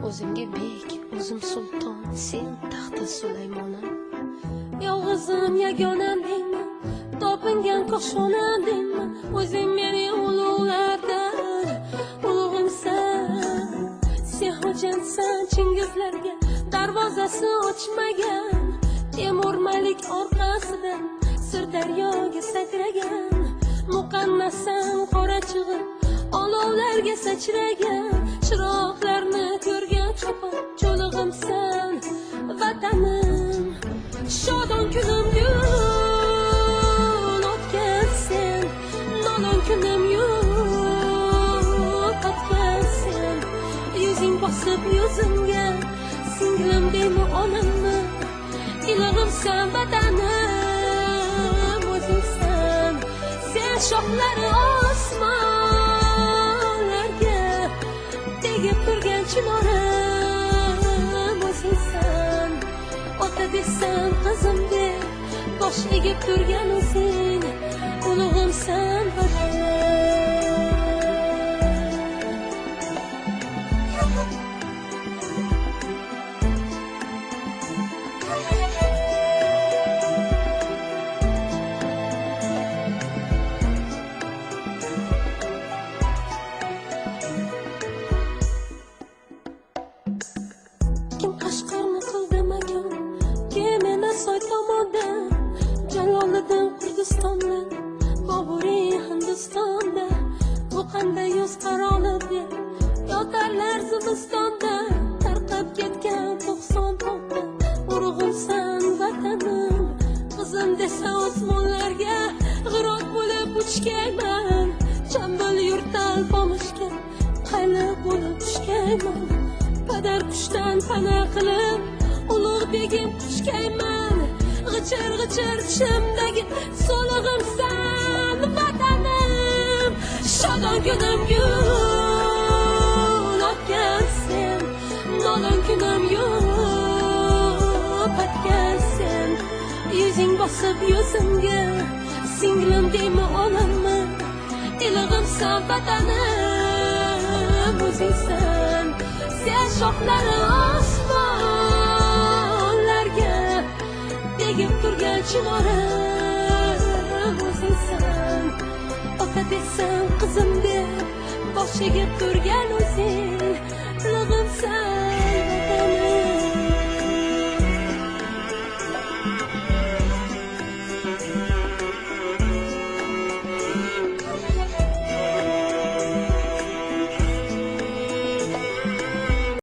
O'zimga bek, o'zim sulton, sen taxta Sulaymonim. Yolg'izim, yagonam deyman, topingan koshonam deyman. O'zing meni ulug'lardan ulug'imsan. Sen xo'jansan Chingizlarga darvozasi ochmagan, Temur Malik orqasidan Sirdaryoga sakragan, muqannasan qorachig'i olovlarga sachragan, chiroqlarni ko'rgan cho'pon cho'lig'imsan vatanim. Shodon kunim yo'l o'tgan sen, nolon kunim yo'qotgan sen. Yuzing bosib yuzimga, singlim deymi onamni, ilig'imsan vatanim o'zingsan. Sen shoxlari osmonlarga tegib turgan chinorim o'zingsan. Ota desam qizim deb bosh egib turgan o'zing, ulug'imsan vatanim. Kim Qashqarni qildi makon, kim Soy tomonda, Jaloliddin Kurdistonni, Boburiy Hindistonda. Bu qanday yuz qaroli deb yotarlar zimistonda, tarqab ketgan 96 urug'imsan vatanim. Qizim desa osmonlarga g'irot bo'lib uchgayman, Chambil yurtdan Alpomishga qayliq bo'lib tushgayman. Padar qushdan pana qilib ulug' begim quchgayman, g'ichir g'ichir tishimdagi so'lig'imsan vatanim. Shodon kunim yo'l otgan sen, nolon kunim yo'qotgan sen. Yuzing bosib yuzimga, singlim deymi onamni, ilig'imsan vatanim o'zingsan. Sen shoxlari osmonlarga tegib turgan chinorim o'zingsan. Ota desam qizim deb bosh egib turgan o'zing,